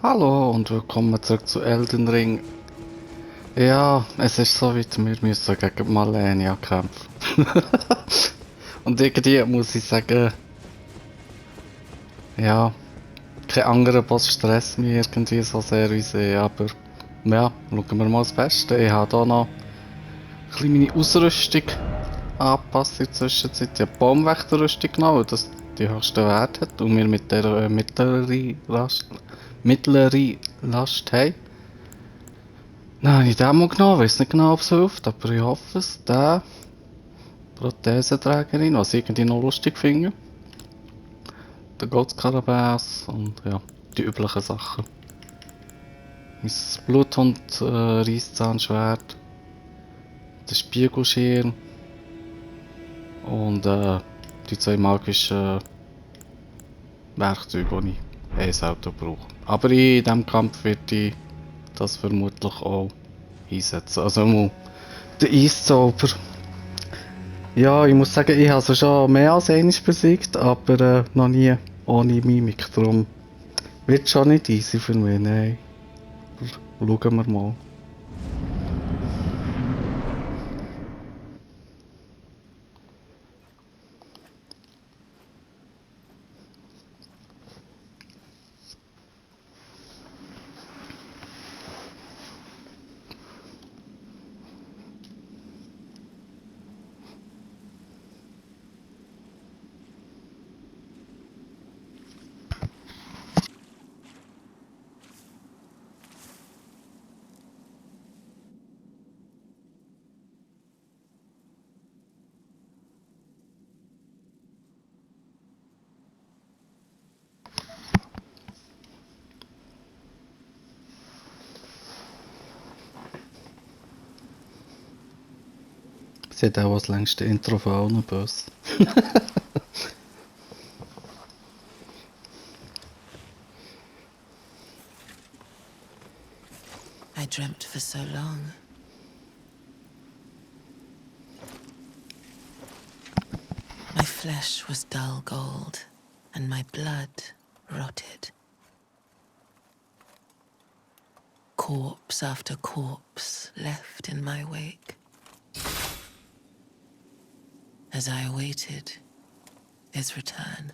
Hallo und willkommen zurück zu Elden Ring. Ja, es ist so weit, wir müssen gegen Malenia kämpfen. Und irgendwie muss ich sagen, ja, kein anderer Boss stresst mich irgendwie so sehr wie sie, aber ja, schauen wir mal das Beste. Ich habe hier noch ein bisschen meine Ausrüstung angepasst in der Zwischenzeit. Ich habe die Baumwächterrüstung genommen, weil das die höchsten Wert hat und wir mit der mittlere Last haben. Nein, ich habe den mal genommen, weiß nicht genau, ob es hilft, aber ich hoffe es. Der Prothesenträgerin, was ich irgendwie noch lustig finde. Der Gottskarabass und ja, die üblichen Sachen. Mein Bluthund Reisszahnschwert, der Spiegelschirm und die zwei magischen Werkzeuge, die ich selten brauche. Aber in diesem Kampf werde ich das vermutlich auch einsetzen. Also mal der Eiszauber. Ja, ich muss sagen, ich habe sie schon mehr als einmal besiegt, aber noch nie ohne Mimik. Darum wird es schon nicht easy für mich, nein. Schauen wir mal. Sie hat auch das längste Intro von allen Böse. I dreamt for so long. My flesh was dull gold, and my blood rotted. Corpse after corpse left in my wake. As I awaited his return.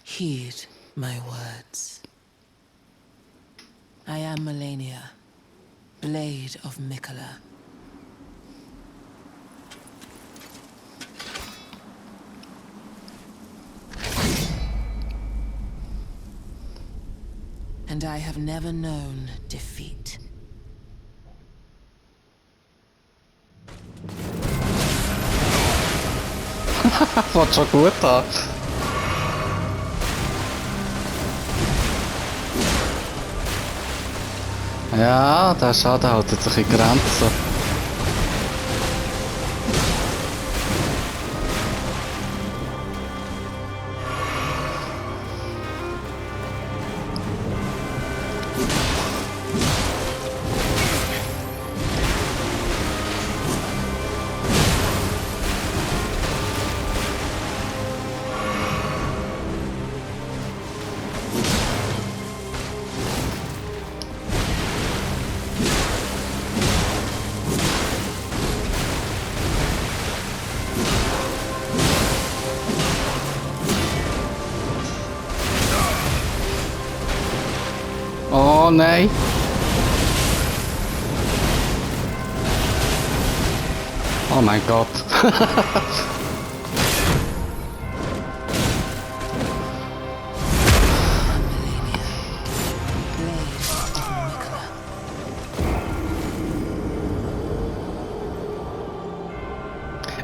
Heed my words. I am Malenia, Blade of Mikola. And I have never known defeat. Fängt schon gut an. Ja, der Schaden hält sich in Grenzen. Oh nein. Oh mein Gott.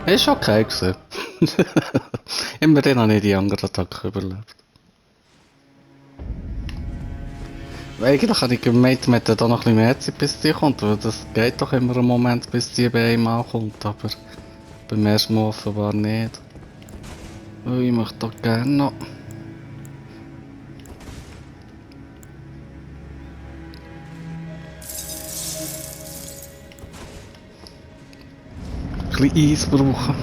Ist okay gewesen. Immerhin habe ich die anderen Attacke überlebt. Weil eigentlich habe ich gemeint, man hätte da noch ein bisschen mehr Zeit, bis die kommt, weil das geht doch immer einen Moment, bis die bei einem ankommt, aber beim ersten Mal offenbar nicht. Weil ich möchte doch gerne noch. ein bisschen Eis brauchen.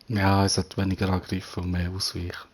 Ja, es hat weniger angreifen und mehr ausweichen.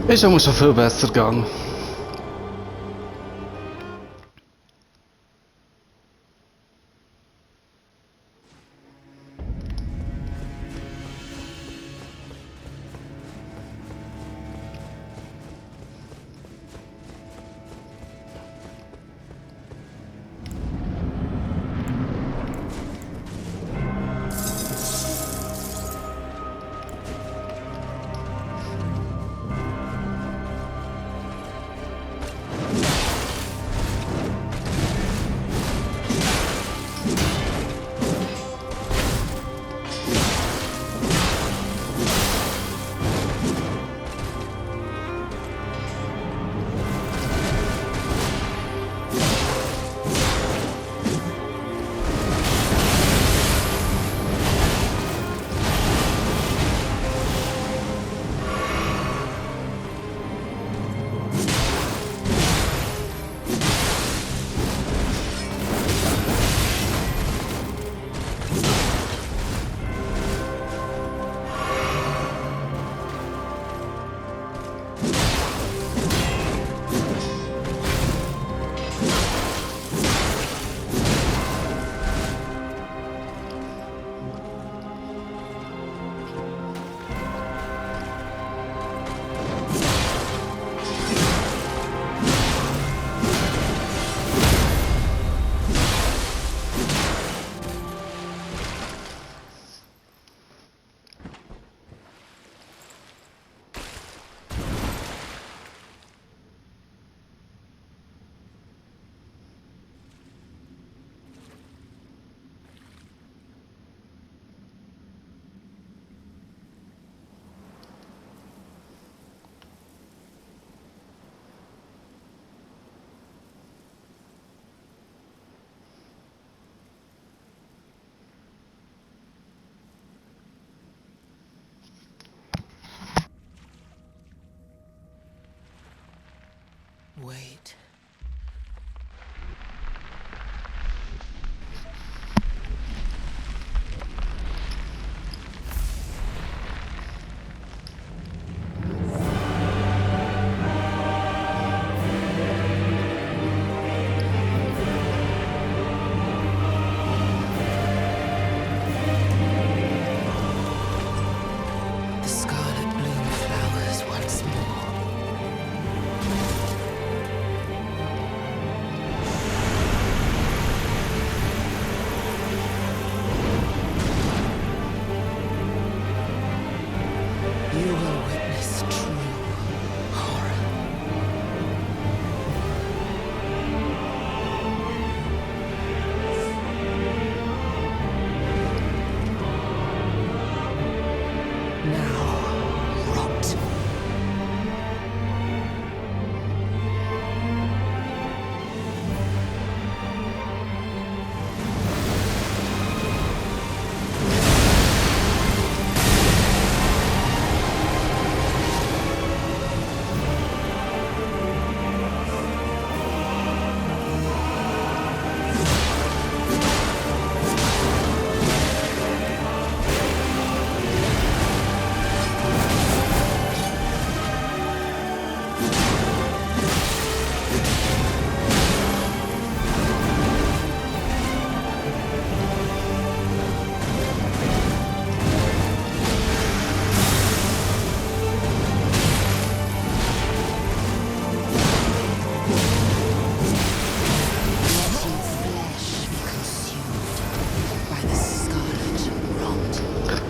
Ist aber schon viel besser gegangen.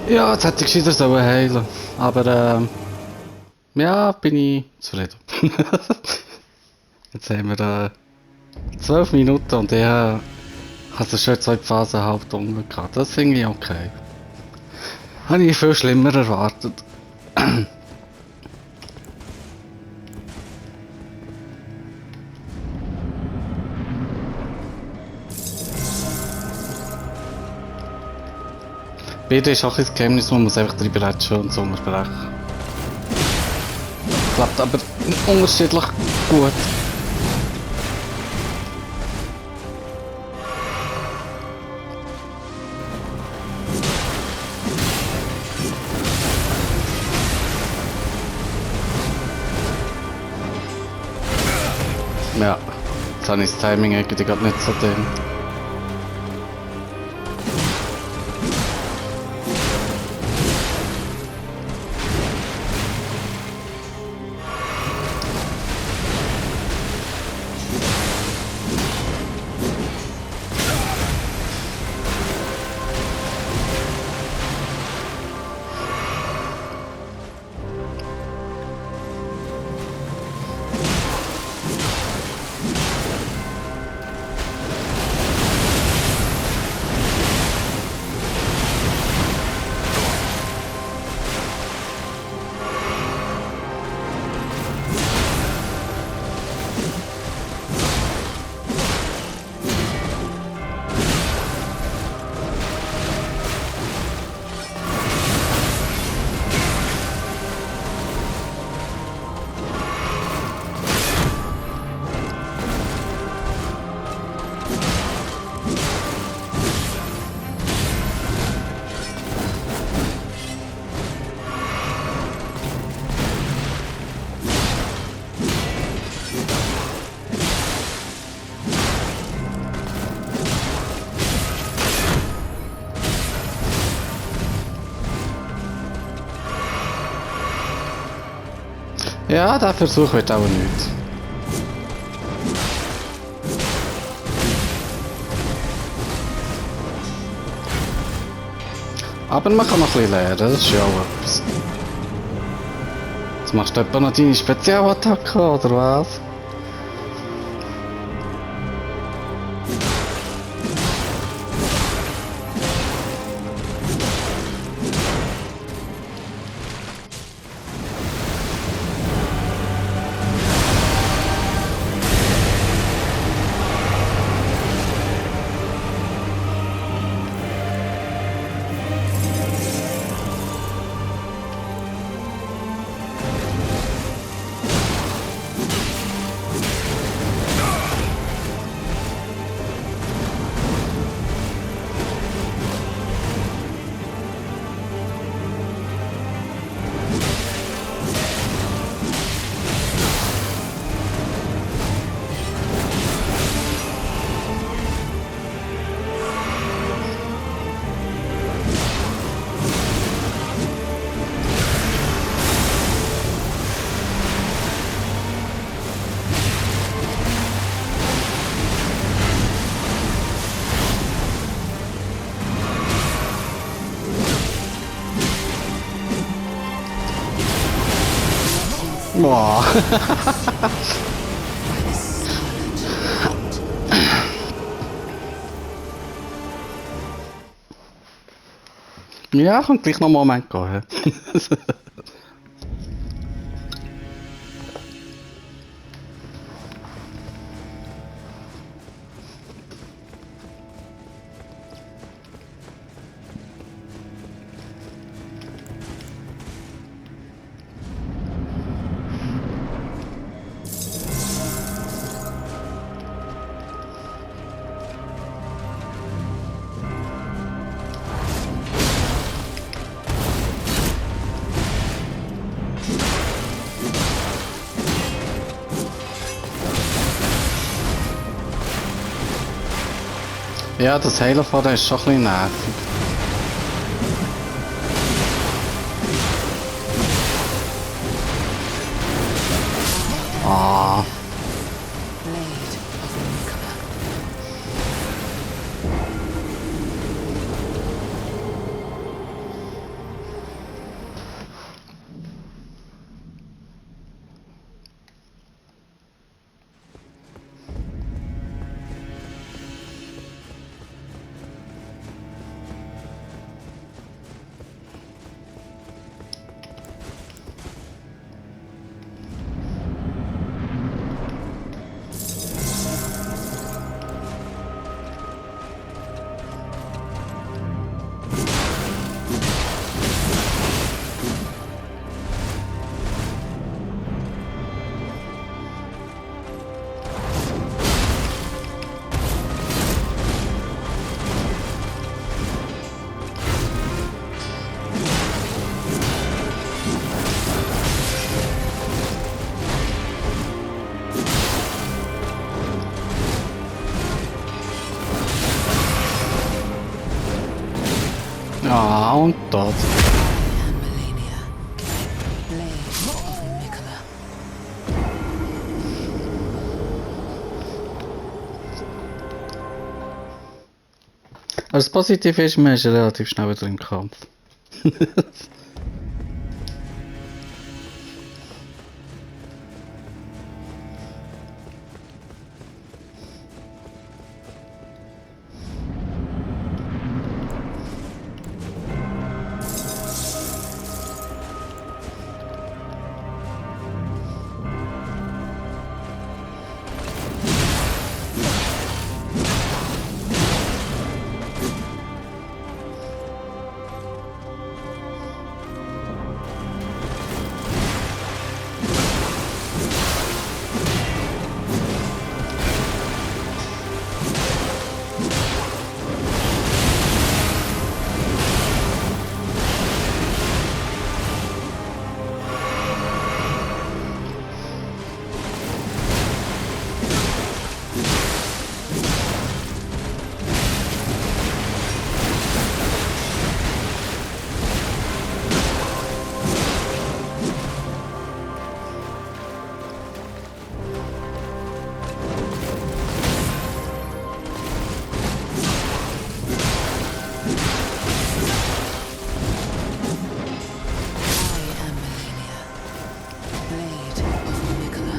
Ja, jetzt hätte ich gescheiter sollen heilen. Aber ja, bin ich zufrieden. Jetzt haben wir 12 Minuten und ich habe also schon zwei Phasen halb dunkel gehabt. Das finde ich okay. Habe ich viel schlimmer erwartet. Beide ist auch ein Geheimnis, man muss einfach drüber reden und so unterbrechen. Klappt aber unterschiedlich gut. Ja, jetzt habe ich das Timing irgendwie gerade nicht so drin. Ja, der Versuch wird auch nichts. Aber man kann noch ein bisschen lernen, das ist ja auch etwas. Jetzt machst du etwa noch deine Spezialattacke, oder was? Boah. Ja, kommt gleich noch einen Moment gehen. Ja, das Heilen von der ist schon ein bisschen nervig. Ah. Blade of Mikla. Ah, und das. And Melania, blade of Mikola. Also das Positive ist, man ist relativ schnell wieder im Kampf. I am Melania, blade of Mikola.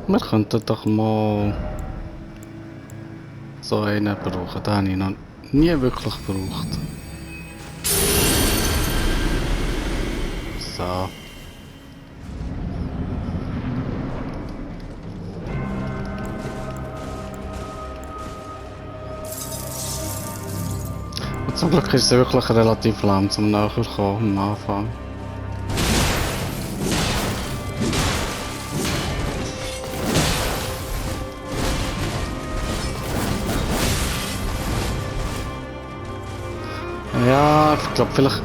Wir könnten doch mal so einen brauchen. Den habe ich noch nie wirklich gebraucht. So. Und zum Glück ist es wirklich relativ lang zum näher kommen am Anfang. Ja, ich glaube vielleicht...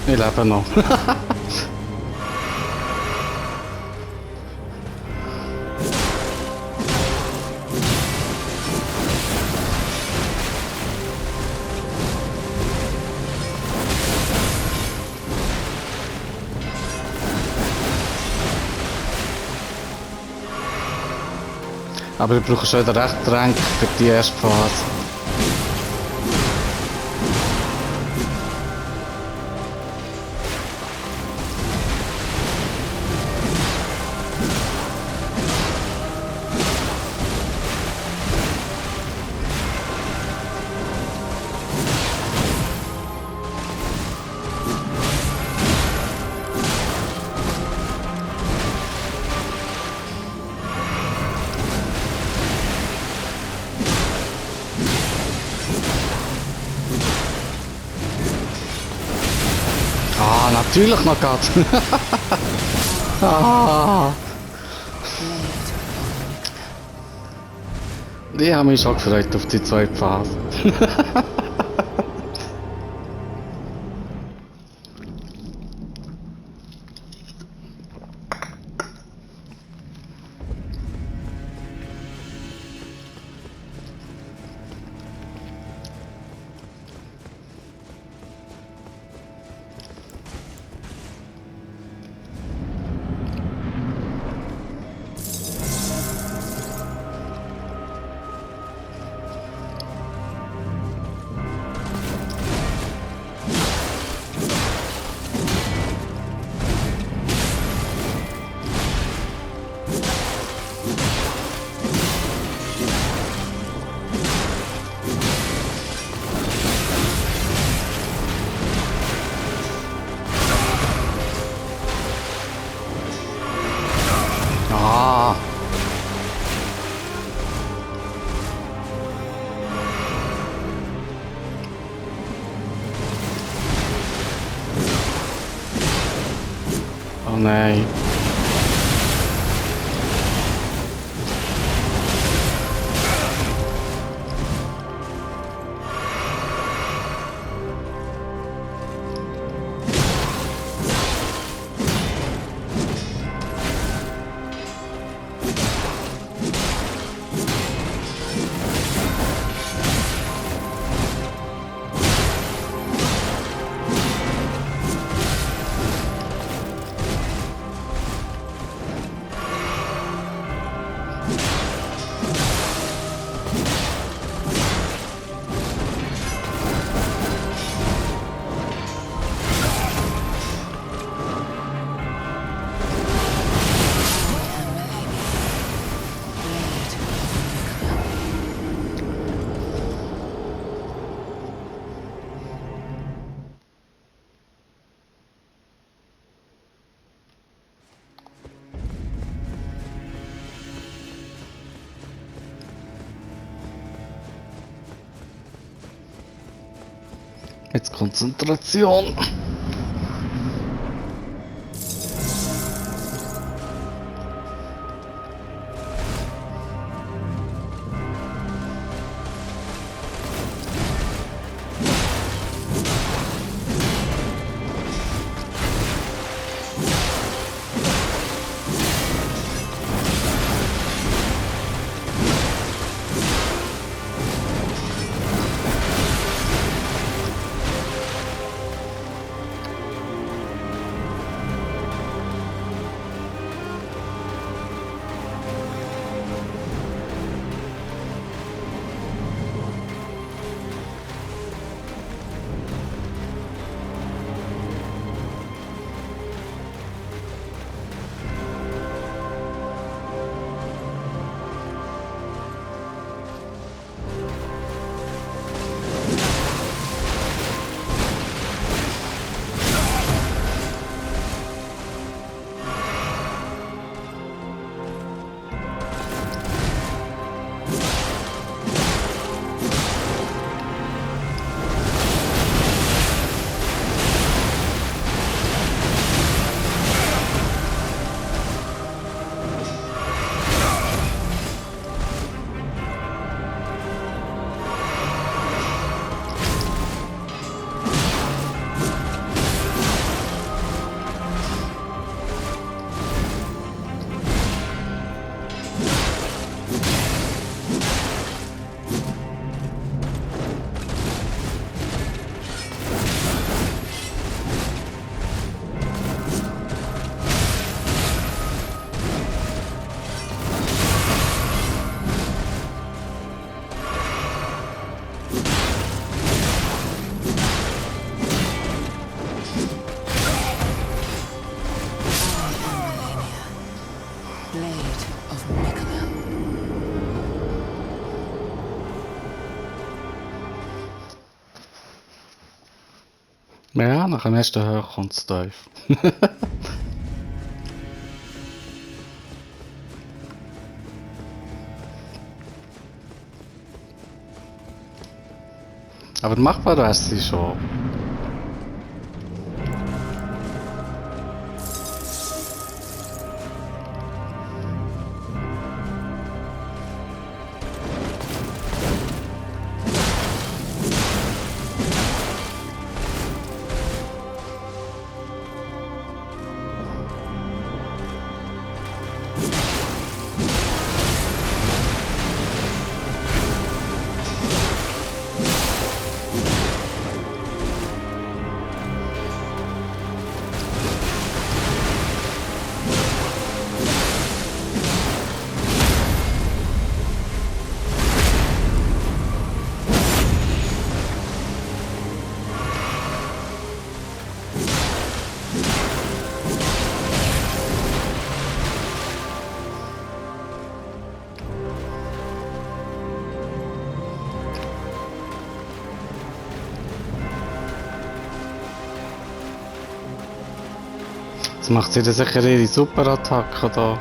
Ich lebe noch. Aber ich brauche schon wieder recht Tränke für die erste Phase. Ah, natürlich noch geht's. Ah, ich habe mich schon gefreut auf die zweite Phase. Oh nein. Jetzt Konzentration. Ja, nach dem ersten Hören kommt es tief. Aber machbar wäre sie schon. Jetzt macht sie dann sicher ihre Superattacke da.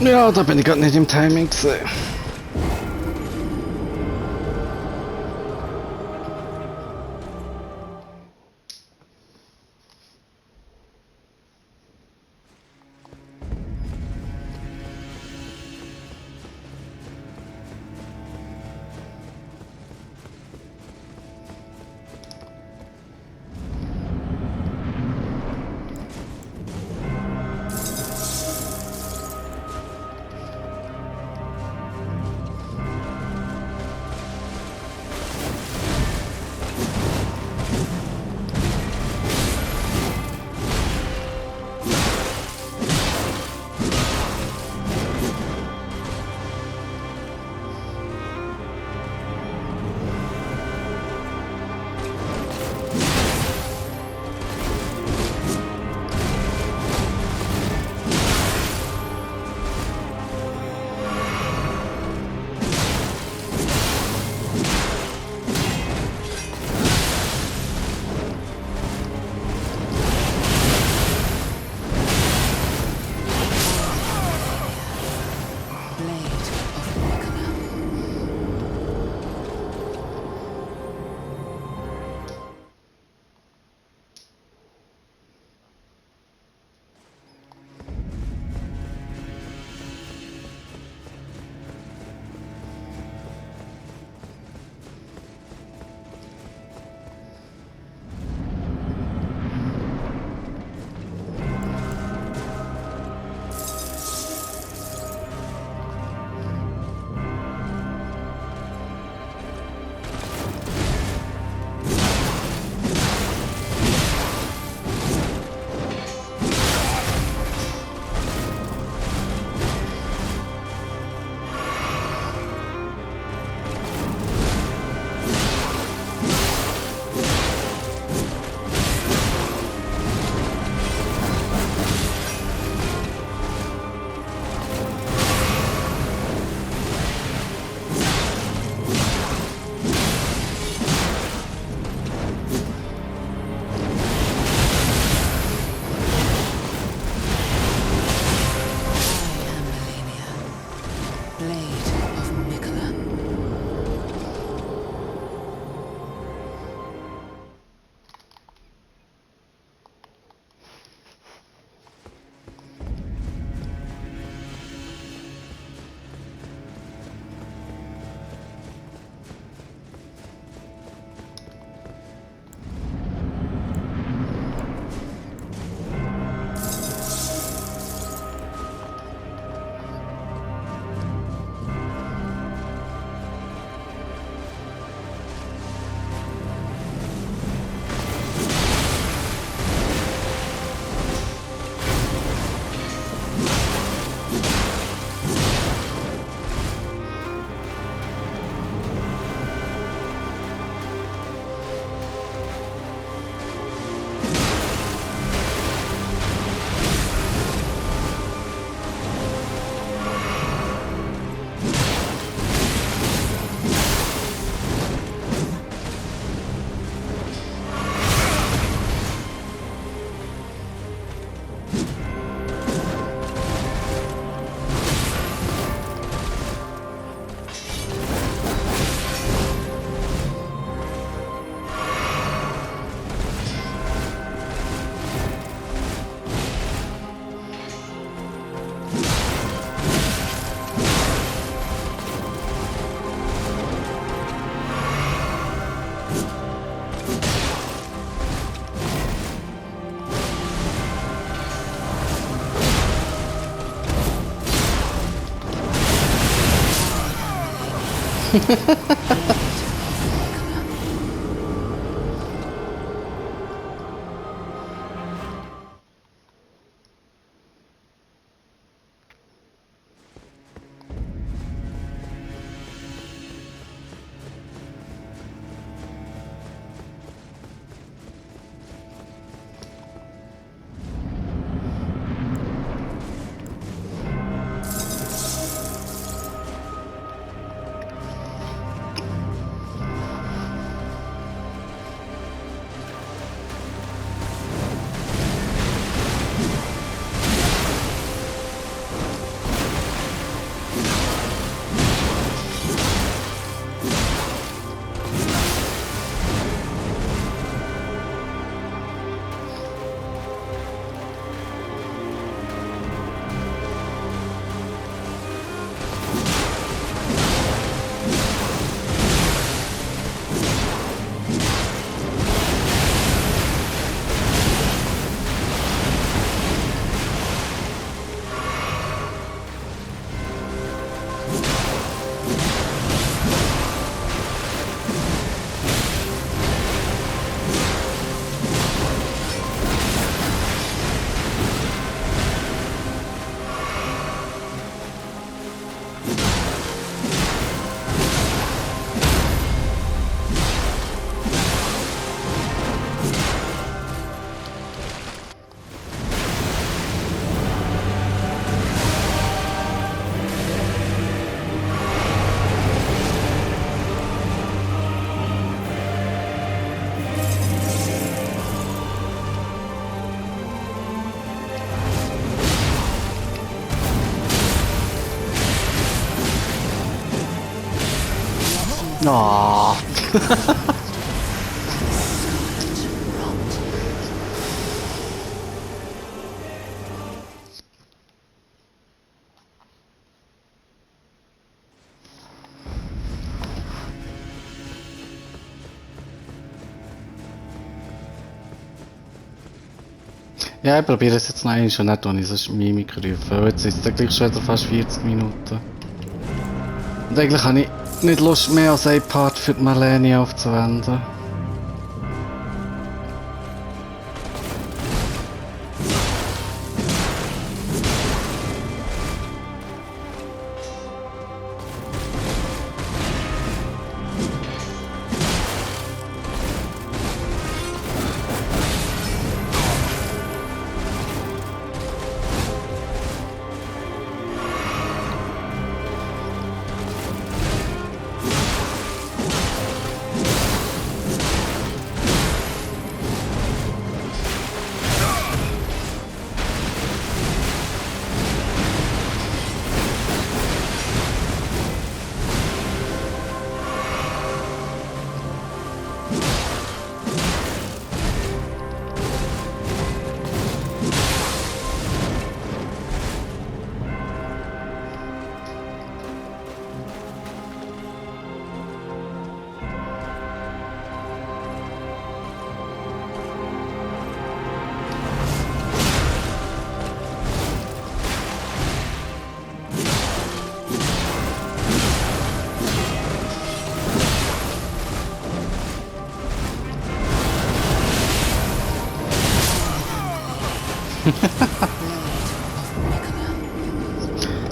Ja, da bin ich gerade nicht im Timing gesehen. Blade of Mikala. Blade of Mikala. Ah. Ja, ich probiere es jetzt noch einmal und nicht, wenn ich sonst Mimik rufe. Weil jetzt ist es gleich schon wieder fast 40 Minuten. Und eigentlich habe ich nicht Lust mehr als ein Part für die Marlene aufzuwenden.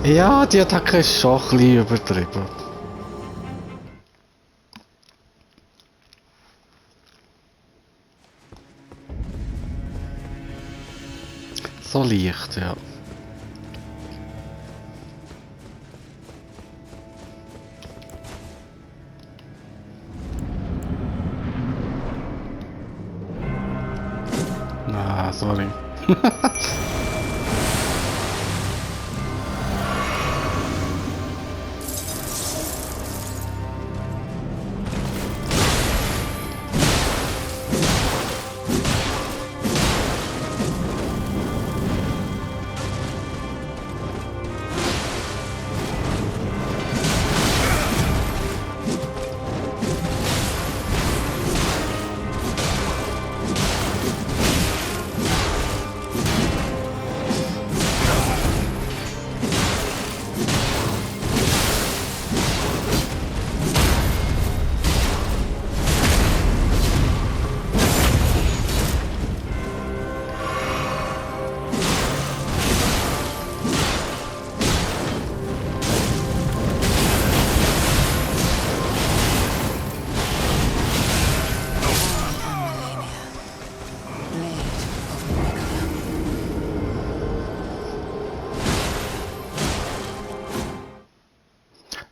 Ja, die Attacke ist schon ein bisschen übertrieben. So leicht, ja. Ah, sorry.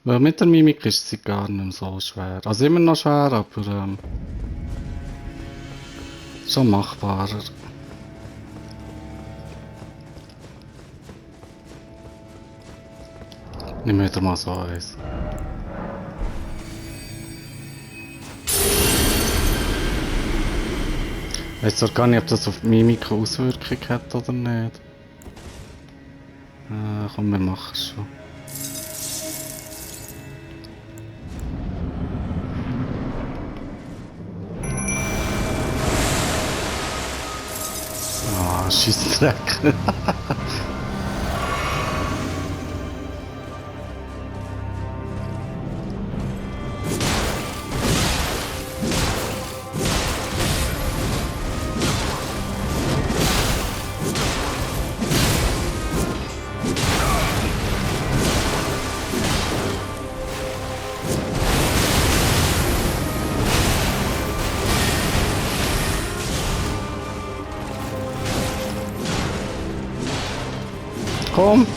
Weil mit der Mimik ist sie gar nicht mehr so schwer. Also immer noch schwer, aber schon machbarer. Nimm wieder mal so eins. Ich weiß zwar gar nicht, ob das auf die Mimik Auswirkung hat oder nicht. Komm, wir machen es schon. Ah, Scheissdreck. Komm!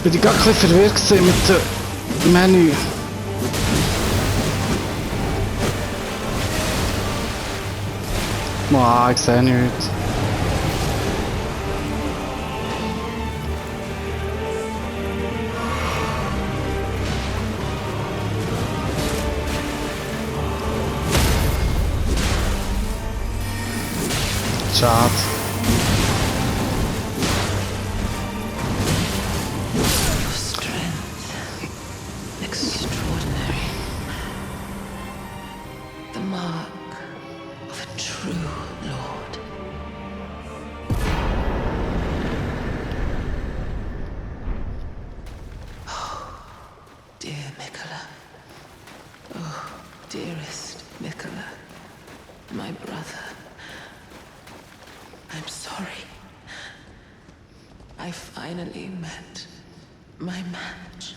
Bin ich gar ein bisschen verwirrt gewesen mit dem Menü. Boah, ich sehe nichts. Schade. Your strength, extraordinary. The mark of a true lord. Oh, dear Mikola. Oh, dearest Mikola. My brother. I'm sorry. I finally met my match.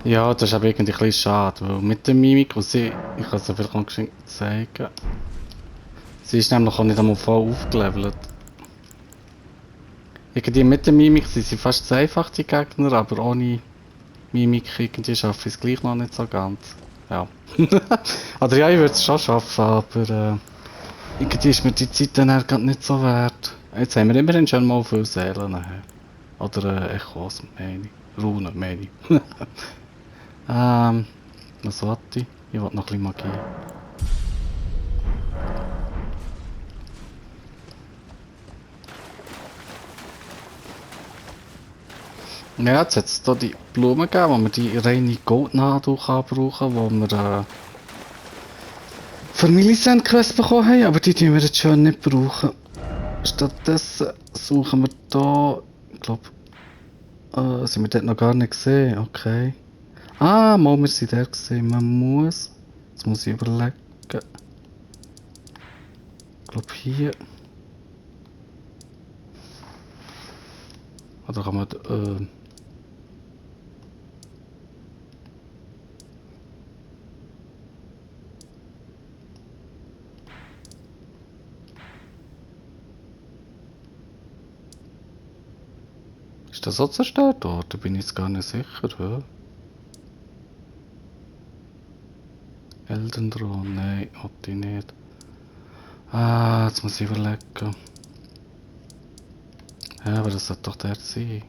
Ja, das ist aber irgendwie ein bisschen schade, weil mit der Mimik, und sie, ich kann es ja vielleicht noch geschwind zeigen, sie ist nämlich auch nicht einmal voll aufgelevelt. Irgendwie mit der Mimik sind sie fast zu einfach, die Gegner, aber ohne Mimik irgendwie schaffe ich es gleich noch nicht so ganz. Ja. Oder ja, ich würde es schon schaffen, aber irgendwie ist mir die Zeit dann halt grad nicht so wert. Jetzt haben wir immerhin schon mal viele Seelen nachher. Oder Echos, meine ich. Runen, meine ich. Was wollte ich? Ich wollte noch ein bisschen Magie. Ja, jetzt hat es hier die Blumen gegeben, wo wir die reine Goldnadel brauchen kann, wo wir für Millicent-Quest bekommen haben, aber die tun wir jetzt schon nicht brauchen. Stattdessen suchen wir hier, ich glaube, sind wir dort noch gar nicht gesehen, okay. Ah, mal, wir sind dort gesehen, man muss, jetzt muss ich überlegen. Ich glaube hier. Oder kann man, ist das so zerstört worden? Bin ich jetzt gar nicht sicher, ja? Eldendron, nein, hatte ich nicht. Ah, jetzt muss ich überlegen. Ja, aber das sollte doch der sein.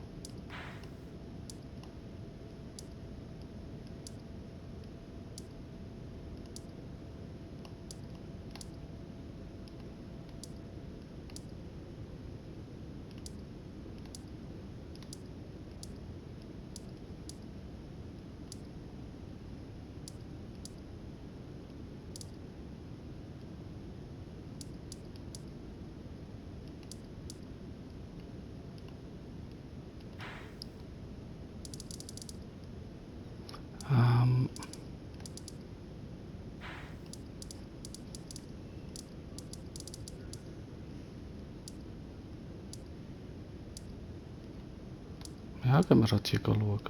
Ja, gehen wir halt hier schauen.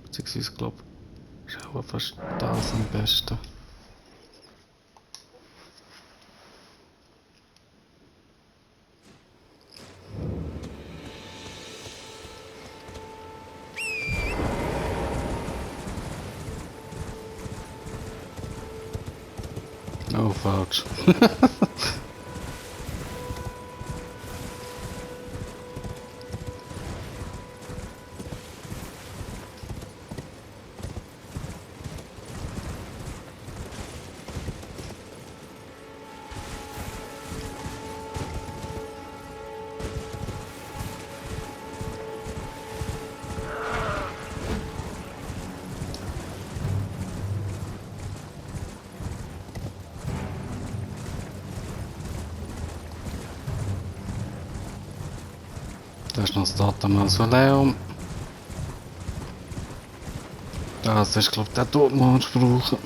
Beziehungsweise, ich glaube, ist auch fast das am besten. Oh, falsch. Da ist noch das Datenmausoleum. Das ist, glaube ich, der Tod, den wir brauchen.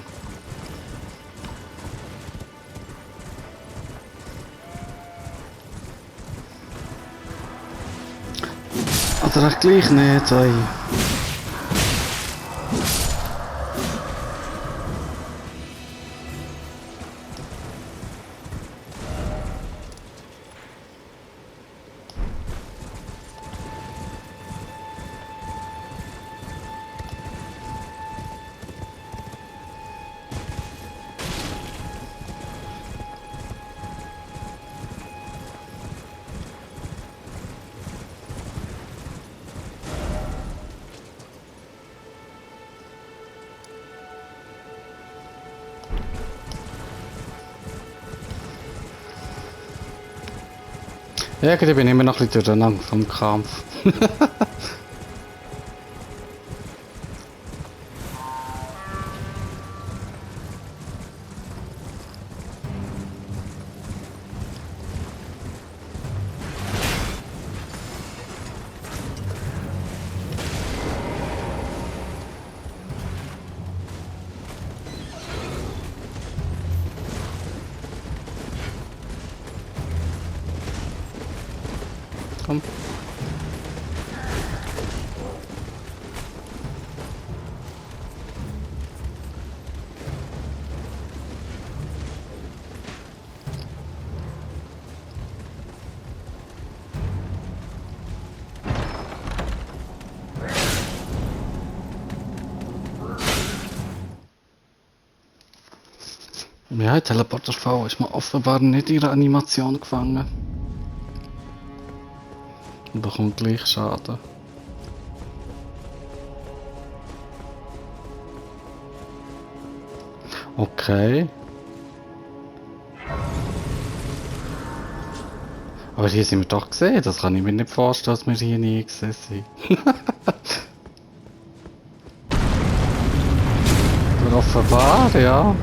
Oder echt gleich nicht, ey. Ja, ich bin immer noch ein bisschen durcheinander vom Kampf. Komm. Ja, die Teleporter-V ist mir offenbar nicht in der Animation gefangen. Und bekommt gleich Schaden. Okay. Aber hier sind wir doch gesehen. Das kann ich mir nicht vorstellen, dass wir hier nie gesehen sind. Aber offenbar, ja.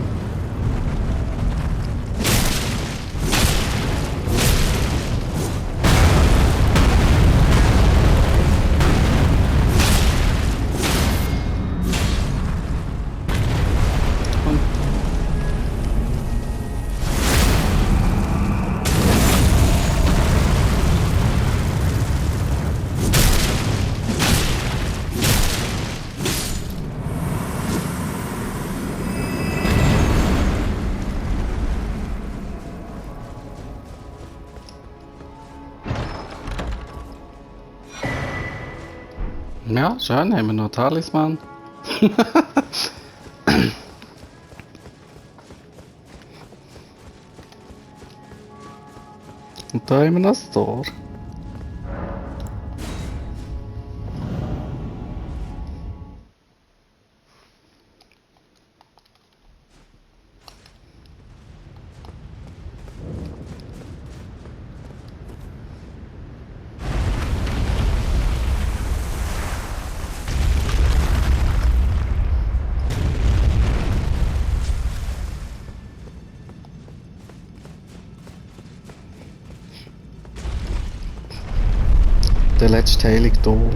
Ja, schön, haben wir noch Talisman. Und da haben wir noch das Tor. Der letzte Heilige Dom.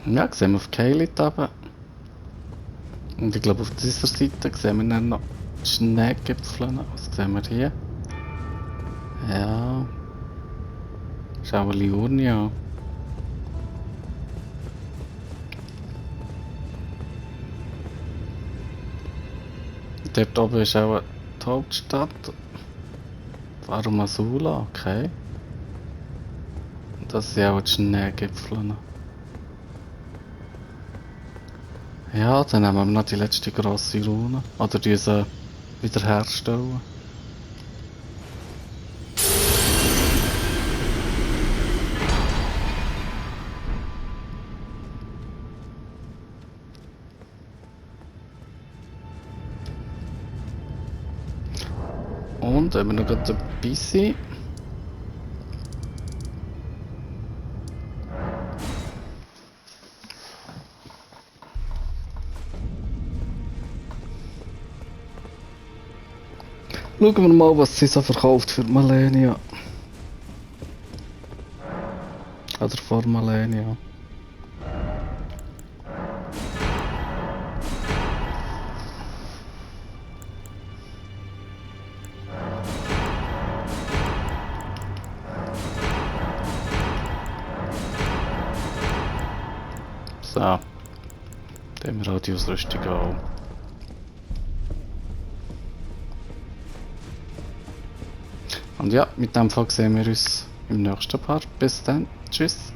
Ja, sehen wir auf Keilit runter. Und ich glaube auf dieser Seite sehen wir dann noch Schneegipfel. Was sehen wir hier? Ja. Schauen wir Liurnia. Dort oben ist auch die Hauptstadt. Warum Azula? Okay. Das sind auch die Schneegipfel. Ja, dann nehmen wir noch die letzte grosse Rune. Oder diese wiederherstellen. Und wenn wir noch gerade dabei sind. Schauen wir mal, was sie so verkauft für Malenia. Oder vor Malenia. So. Dann haben wir auch die Ausrüstung auch. Und ja, mit dem Fall sehen wir uns im nächsten Part. Bis dann. Tschüss.